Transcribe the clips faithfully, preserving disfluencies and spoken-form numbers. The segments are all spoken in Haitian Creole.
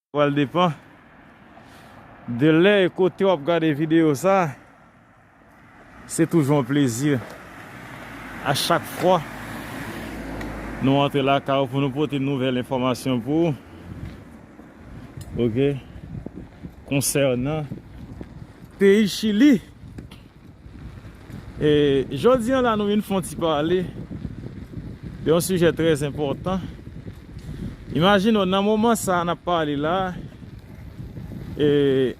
Pral depann de lè e kote w ap gade videyo sa. Se toujou yon plezi a chak fwa nou antre lakay ou pou nou pote nouvèl enfòmasyon pou ou. Ok? Konsènan peyi Chili. E jodi a la, nou vin fè yon ti pale de yon sijè trè enpòtan. Imajine w, nan moman sa a n ap pale la, e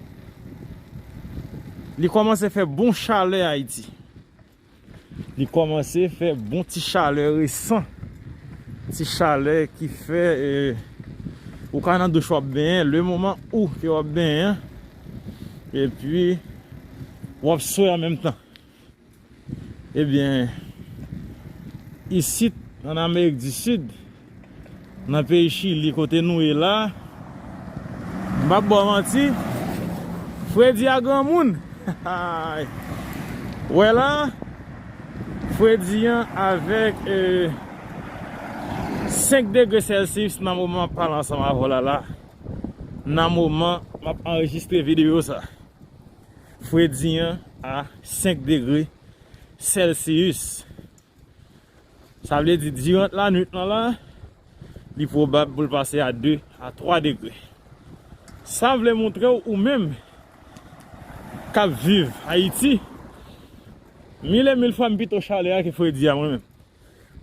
li kòmanse fè bon chalè Ayiti. Li kòmanse fè bon ti chalè resan. Ti chalè ki fè, e, ou ka nan douch w ap benyen, le moman ou ke w ap benyen, epi w ap swe an menm tan. Ebyen, isit, ann Amerik di Sid, nan peyi Chili, kote nou ye la, m p ap ba w manti, fredi a granmoun. Wè la, fredi an avèk, e, senk degre Celsius nan moman m ap pale ansanm avè w la la. Nan moman m ap anrejistre videyo sa. Fredi an a senk degre Celsius. Sa vle di, diran lannuit lan la, li pwobab pou l pase a de a twa degre. Sa vle montre w, ou menm k ap viv Ayiti, mil e mil fwa m pito chalè a ke fredi a mwen menm.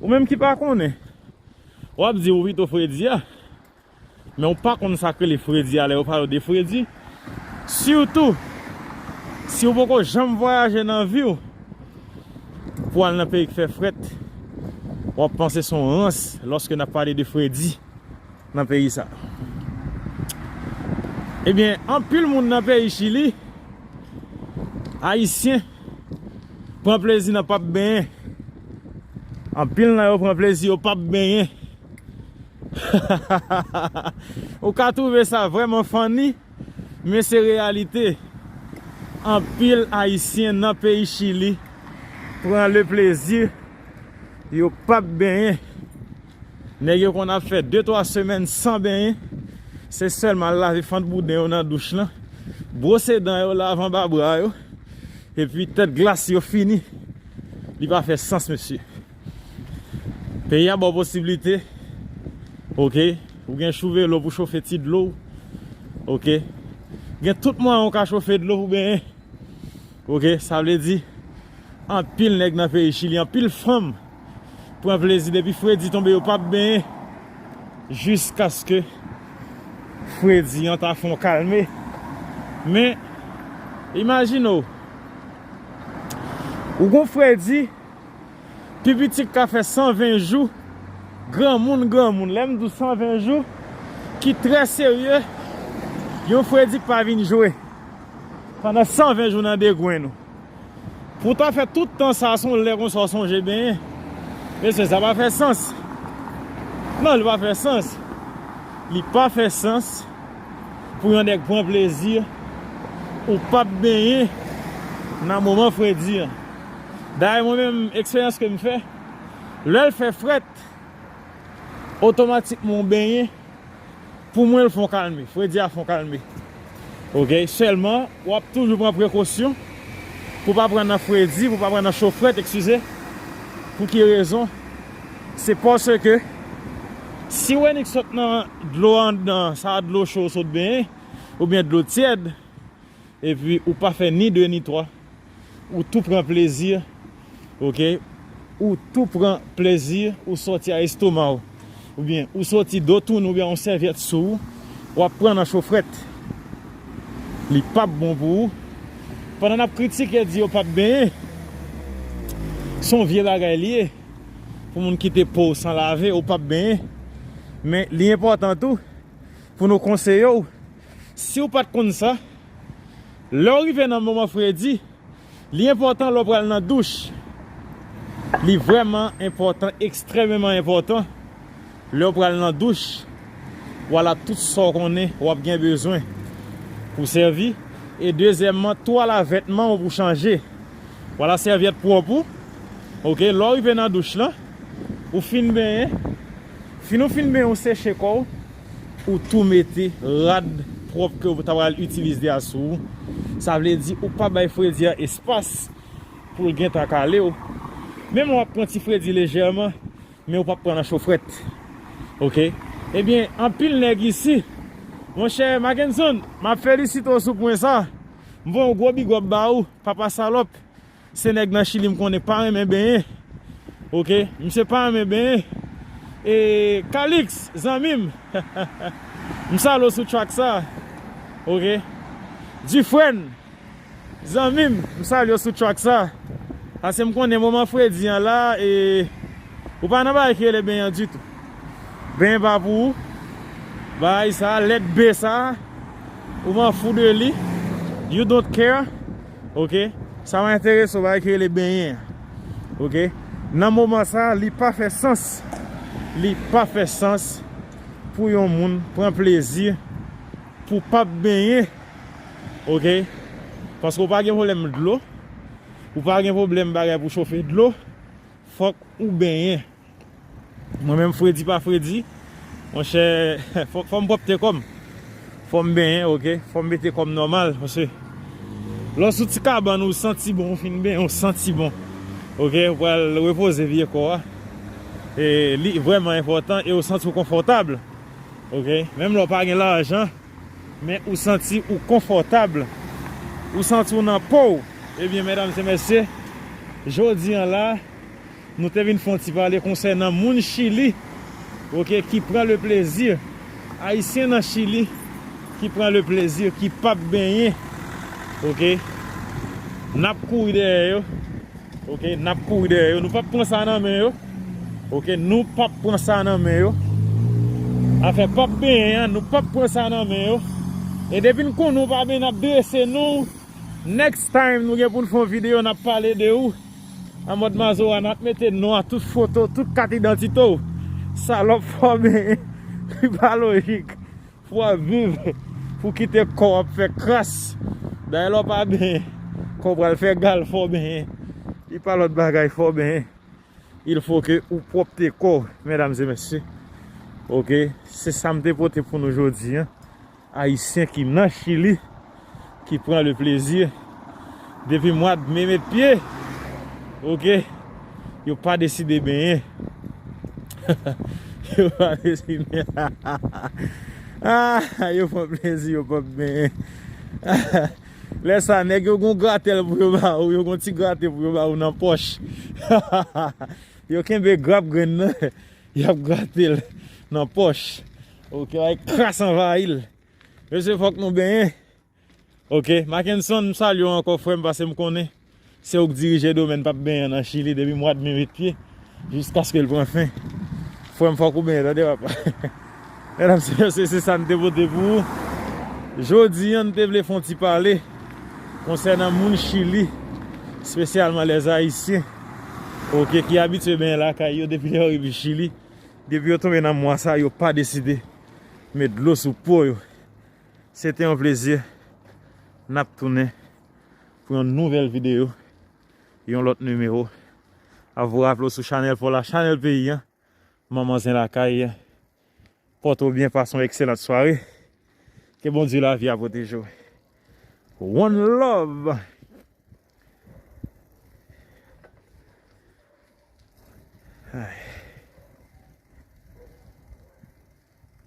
Ou menm ki pa konnen, w ap di ou pito fredi a, men ou pa konn sa k rele fredi a lè yo pale w de fredi. Sitou, si w poko janm vwayaje nan vi w, pou al nan peyi k fè frèt, w ap panse se yon rans lòske n ap pale de fredi nan peyi sa. Ebyen, anpil moun nan peyi Chili, Ayisyen, pran plezi nan p ap benyen. Anpil nan yo pran plezi yo p ap benyen. Ou ka twouve sa vrèman funny, men se reyalite. Anpil Ayisyen nan peyi Chili pran le plezi yo p ap benyen. Nèg yo konn ap fè de twa semèn san benyen. Se sèlman al lave fant bouden yo nan douch lan, bwose dan yo, lave anba bra yo, epi tèt glase yo fini. Li pa fè sans, mesye. Peyi a ba w posiblite, ok, ou gen chou velo pou chofe ti dlo w, ok, gen tout mwayen ou ka chofe dlo pou benyen. Ok, sa vle di, anpil nèg nan peyi Chili, anpil fanm pran plezi depi fredi tonbe, yo p ap benyen jiskaske fredi an ta fè yon kalme. Men, imajine w, ou gon fredi, pi piti k ka fè san ven jou, granmoun, granmoun, lè m di w san ven jou, ki trè serye, yon fredi k pa vin jwe. Pandan san ven jou nan de grenn ou. Pou w ta fè tout tan sa, se yon lè konsa w sonje benyen. Mesye, sa pa fè sans. Non, li pa fè sans. Li pa fè sans pou yon nèg pran plezi ou p ap benyen nan moman fredi an. Dayè, mwen menm, eksperyans ke m fè, lè l fè frèt, otomatikman w benyen. Pou mwen, l fè yon kalme. Fredi a fè yon kalme. Ok? Sèlman, w ap toujou pran prekosyon pou pa pran nan fredi, pou pa pran nan cho frèt, eskize. Pou ki rezon? Se paske si w annik sot nan dlo anndan, sa dlo cho w sot benyen, oubyen dlo tyèd, epi ou pa fè ni de ni twa, ou tou pran plezi, ok? Ou tou pran plezi, ou sòti a estoma w, oubyen ou sòti do tounen, oubyen yon sèvyèt sou ou, w ap pran nan cho frèt. Li p ap bon pou ou. Pandan n ap kritike, di yo p ap benyen, se yon vye bagay li ye. Pou moun kite po w san lave, ou p ap benyen. Men li enpòtan tou pou nou konseye w. Si w pa t konn sa, lè w rive nan moman fredi, li enpòtan lè w pral nan douch. Li vrèman enpòtan, ekstrèmeman enpòtan. Lè w pral nan douch, w al ak tout sa w konnen w ap gen bezwen pou sèvi. E dezyèmman, twal a vètman w pou chanje. W al ak sèvyèt pwòp ou. Ok, lè w rive nan douch lan, ou fin benyen. Fin ou fin benyen, ou seche kò w. ou tou mete rad pwòp ke ou ta pral itilize a sou ou. Sa vle di ou pa bay fredi a espas pou l gentan kale w. Menm lè w ap pran ti fredi lejèman, men ou p ap pran nan cho frèt. Oke? Ebyen, anpil nèg isi, monchè Mackenson, m ap felisite w sou pwen sa. M voye yon gwo big up ba ou, papa salòp. Se nèg nan Chili m konnen pa renmen benyen. Oke? Misye pa renmen benyen. E Calix, zanmi m, m salye w sou track sa. Oke? Dufresne, zanmi m, m salye w sou track sa. Paske m konnen moman fredi an la, e ou pa nan bagay ki rele benyen ditou. Benyen pa pou ou. Bagay sa, lèt B sa, ou m'en fous de li. You don't care. Oke? Sa pa enterese w, bagay ki rele benyen. Oke? Nan moman sa, li pa fè sans. Li pa fè sans pou yon moun pran plezi pou p ap benyen. Oke? Paske w pa gen pwoblèm dlo. Ou pa gen pwoblèm bagay pou chofe dlo. Fòk ou benyen. Mwen menm, fredi pa fredi, monchè, fò, fò m pwòpte kò m. Fò m benyen, oke? Fò m mete kò m nòmal, paske lè w sou ti kabann ou santi bon, ou fin benyen, ou santi bon. Oke? Ou pral repoze vye kò a. E li vrèman enpòtan e ou santi w konfòtab. Oke? Menm lè w pa gen lajan, men ou santi ou konfòtab. Ou santi w nan po w. Ebyen, medam e mesye, jodi an la, nou te vin fè yon ti pale konsènan moun Chili, oke, ki pran le plezi. Ayisyen nan Chili ki pran le plezi, ki p ap benyen. Oke? N ap kouri dèyè yo. Oke? N ap kouri dèyè yo. Nou p ap pran sa nan men yo. Oke? Nou p ap pran sa nan men yo. Afè p ap benyen an, nou p ap pran sa nan men yo. E depi n konnen w pa benyen, n ap drese nou. Next time, nou gen pou n fè yon videyo, n ap pale de ou. An mòd Mazora, n ap mete non a, tout foto, tout kat idantite w. Salòp, fò w benyen. Li pa lojik. Fò w ap viv pou kite kò w ap fè kras. Dayè lè w pa benyen, kò w pral fè gal, fò w benyen. Li pa lòt bagay, fò w benyen. Il faut que ou pwòpte kò w, medam e mesye. Oke, se sa m te pote pou nou jodi an. Ayisyen ki nan Chili, ki pran le plezi depi mwa de me met pye. Oke, yo pa deside benyen. Yo pa deside. Ah, yo pran plezi, yo p ap benyen. Lè sa, nèg yo gon gratèl pou yo ba ou, yo gon ti grate pou yo ba ou nan pòch. Yo kenbe grap grenn nan, y ap grate l nan pòch. Oke, ay kras anvayi l. Mesye, fòk nou benyen. Oke, Mackenson, m salye w ankò, frè m, paske m konnen se ou k dirije domèn p ap benyen nan Chili depi mwa de me met pye jiskaske l pran fen. Frè m, fòk ou benyen, tande, papa. Medam e mesye, se sa n te pote pou ou. Jodi an, n te vle fè yon ti pale konsènan moun Chili, espesyalman lèzayisyen, oke, ki abitye benyen lakay yo depi lè yo rive Chili. Depi yo tonbe nan mwa sa, yo pa deside met dlo sou po yo. Se te yon plezi. N ap tounen pou yon nouvèl videyo, yon lòt nimewo. A vou raple w sou chanèl pa w la, chanèl peyi an, Manman Zen Lakay. Pòte w byen, pase yon ekselant sware. Ke Bondye lavi a pwoteje w. One love. Ay.